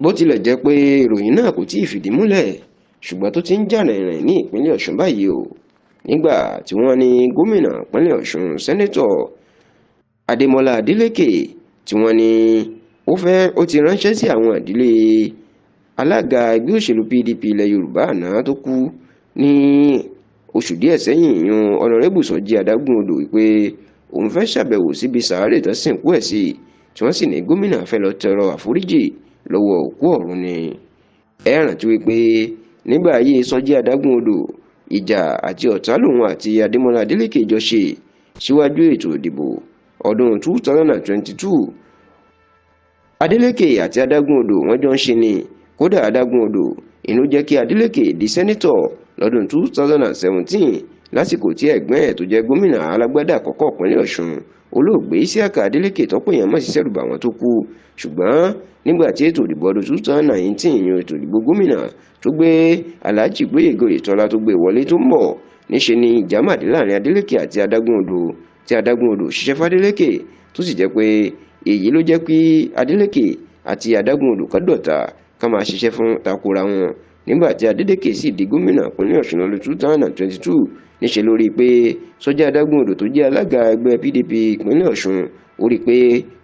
Bó tilẹ̀ jẹ́ pé ìròyìn náà kò tíì fìdí múlẹ̀, ṣùgbọ́n tó ti ń jà rìnrìn ní ìpínlẹ̀ Ọ̀ṣun báyìí o, nígbà tí wọ́n ní gómìnà ìpínlẹ̀ Ọ̀ṣun, Sẹ́nẹ́tọ̀ Adémọ́lá Adélékè, tí wọ́n ní ó fẹ́ ó ti ránṣẹ́ sí àwọn ìdílé alága ẹgbẹ́ òṣèlú PDP ilẹ̀ Yorùbá àná tó kú ní oṣù díẹ̀ sẹ́yìn, yan Ọ̀nàrẹ́bù Sọjí Adágúnodò, wípé òun fẹ́ ṣàbẹ̀wò síbi sàárè tó sìnkú ẹ̀ sí, tí wọ́n sì ní gómìnà fẹ́ lọ tọrọ àforíjì lọ́wọ́ òkú ọ̀run ni. Ẹ rántí wípé nígbà ayé Sọjí Adágúnodò, ìjà àti ọ̀tá lòun àti Adémọ́lá Adélékè jọ ṣe síwájú ètò ìdìbò ọdún 2022. Adélékè àti Adágúnodò, wọ́n jọ ń ṣe ni. Kódà, Adágúnodò inú jẹ́ kí Adélékè di sẹ́nítọ̀ lọ́dún 2017, lásìkò tí ẹ̀gbọ́n ẹ̀ tó jẹ́ gómìnà alágbádá àkọ́kọ́ ìpínlẹ̀ Ọ̀ṣun, Olóògbé Isiaka Adélékè, tọ́pọ̀ èèyàn mọ̀ sí Sẹ́rùbà wọn, tó kú. Ṣùgbọ́n nígbà tí ètò ìdìbò ọdún 2019 yan ètò ìdìbò gómìnà tó gbé Alhaji Gbóyèga Oyètọ́lá tó gbé wọlé tó ń bọ̀, níṣe ni ìjà màdé láàrin Adélékè àti Adágúnodò, tí Adágúnodò ṣiṣẹ́ f'Adélékè, tó sì jẹ́ pé èyí ló jẹ́ kí Adélékè àti Adágúnodò ká dọ̀tá, ká máa ṣiṣẹ́ fún takora wọn. Nígbà tí Adélékè sì di gómìnà ìpínlẹ̀ Ọ̀ṣun lọ́dún 2022, níṣẹ́ lórí pé Sọjí Adágúnodò tó jẹ́ alága ẹgbẹ́ PDP ìpínlẹ̀ Ọ̀ṣun, ó rí i pé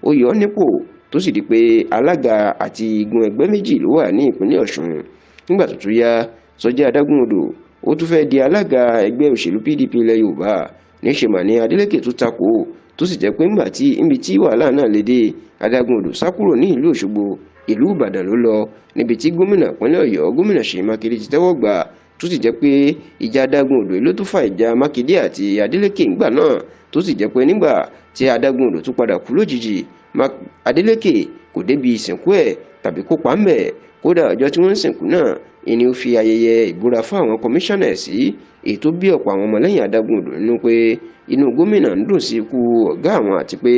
ó yọ ọ́ nípò, tó sì di pé alága àti igun ẹgbẹ́ méjì ló wà ní ìpínlẹ̀ Ọ̀ṣun. Nígbà tó tún yá, Sọjí Adágúnodò ó tún fẹ́ di alága ẹgbẹ́ òṣèlú PDP ilẹ̀ Yorùbá, níṣẹ́ mà ní Adélékè tó takò, tó sì jẹ́ pé ńgbà tí níbi tí wàhálà náà lè dé, Adágúnodò sá kúrò ní ìlú Òṣogbo, ìlú Ìbàdàn ló lọ, níbi tí gómìnà ìpínlẹ̀ Ọ̀yọ́, Gómìnà Ṣèyí Mákindé, ti tẹ́wọ́ gbà, tó sì jẹ́ pé ìjà Adágúnodò ló tún fa ìjà Mákindé àti Adélékè ńgbà náà, tó sì jẹ́ pé nígbà tí Adágúnodò tún padà kú lójijì, Adélékè kò débi ìsìnkú ẹ̀ tàbí kópa ńbẹ̀. Kódà, ọjọ́ tí wọ́n ń sìnkú náà ìní ó fi ayẹyẹ ìbúra fún àwọn kọmíṣánná ẹ̀ sí, èyí tó bí ọ̀pọ̀ àwọn ọmọlẹ́yìn Adágúnodò nínú pé inú gómìnà ń dùn sí ikú ọ̀gá àwọn àti pé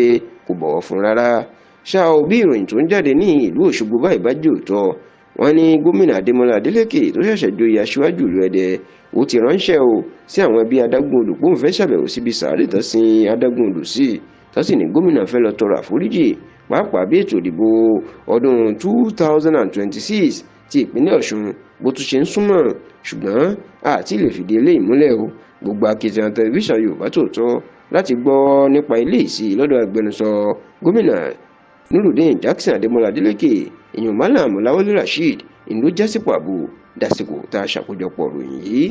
kò bọ̀wọ̀ fún rárá. Ṣá o, bí ìròyìn tó ń jáde ní ìlú Òṣogbo báyìí bá jẹ́ òótọ́, wọ́n ní gómìnà Adémọ́lá Adélékè tó ṣẹ̀ṣẹ̀ joyè aṣíwájú ìlú Ẹdẹ, ó ti ránṣẹ́ o sí àwọn ẹbí Adágúnodò pé òun fẹ́ ṣàbẹ̀wò síbi sàárè tó sin Adágúnodò sí, tó sì ní gómìnà fẹ́ lọ tọrọ àforíjì, pàápàá bí ètò ìdìbò ọdún 2026 ti ìpínlẹ̀ Ọ̀ṣun bó tún ṣe ń súnmọ́. Ṣùgbọ́n àti lè fìdí eléyìí múlẹ̀ o. Gbogbo akitiyan Tẹlifíṣàn Yorùbá Tòótọ́ láti gbọ́ nípa ilé ìsí lọ́dọ̀ agbẹnusọ gómìnà Nurudeen Jackson Adémọ́lá Adélékè, èèyàn Malam Ọláwálé Rasheed, ìlú jásípò ààbò dásìkò tá a ṣàkójọpọ̀ ròyìn yìí.